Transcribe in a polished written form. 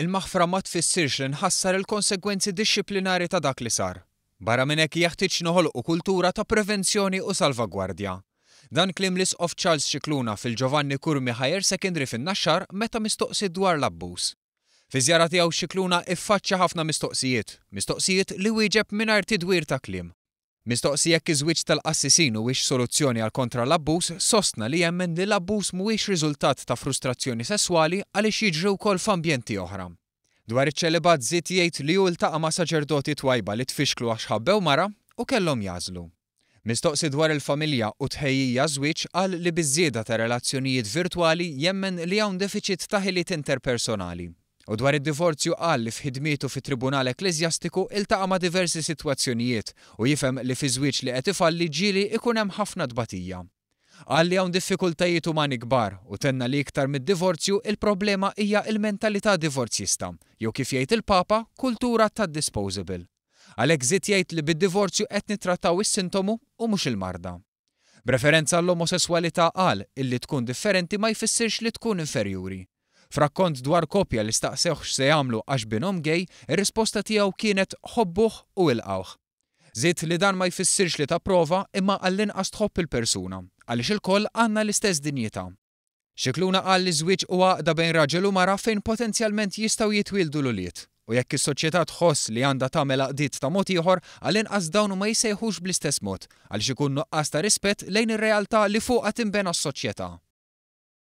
Il-maħfra ma tfissirx li nħassar il-konsegwenzi dixxiplinari ta' dak li sar. Barra minn hekk jeħtieġ noħolqu kultura ta' prevenzjoni u salvagwardja. Dan kliem l-Isqof Charles Scicluna fil-Giovanni Curmi Higher Secondary fin-Naxxar meta mistoqsi dwar l-abbuż. Fi żjara tiegħu Scicluna iffaċċja ħafna mistoqsijiet, mistoqsijiet li wieġeb mingħajr tidwir ta' kliem. Mistoqsi jekk iż-żwieġ tal-qassisin huwiex soluzzjoni għal kontra l-abbuż, sostna li jemmen li l-abbuż mhuwiex riżultat ta' frustrazzjoni sesswali għaliex jiġri wkoll f'ambjenti oħra. Dwar iċ-ċelibat żied jgħid li hu ltaqa' ma' saċerdoti twajba li tfixklu għax ħabbew mara u kellhom jagħżlu. Mistoqsi dwar il-familja u tħejjija għaż-żwieġ qal li biż-żieda ta' relazzjonijiet virtwali jemmen li hawn defiċit ta' ħiliet interpersonali. U dwar id-divorzju qal li f'ħidmietu fit-Tribunal Ekkleżjastiku iltaqa' ma' diversi sitwazzjonijiet u jifhem li fi żwieġ li qed ifalli ġieli ikun hemm ħafna tbatija. Qal li hawn diffikultajiet umani kbar u tenna li iktar mid-divorzju il-problema hija il-mentalità divorzjista, jew kif jgħid il-Papa, kultura tad-disposable. Għalhekk żied jgħid li bid-divorzju qed nittrattaw is-sintomu u mhux il-marda. B'referenza għall-omosesswalità qal illi tkun differenti ma jfissirx li tkun inferjuri. F'rakkont dwar koppja li staqsewh x'se jagħmlu għax binhom gay, ir-risposta tiegħu kienet ħobbuh u ilqawh. Żied li dan ma jfissirx li tapprova imma għall-inqas tħobb il-persuna, għaliex ilkoll għandna l-istess dinjità. Scicluna qal li żwieġ huwa għaqda bejn raġel u mara fejn potenzjalment jistgħu jitwieldu l-ulied, u jekk is-soċjetà tħoss li għandha tagħmel għaqdiet ta' mod ieħor, għall-inqas dawn ma jissejħux bl-istess mod, għaliex ikun nuqqas ta' rispett lejn ir-realtà li fuqha tinbena s-soċjetà.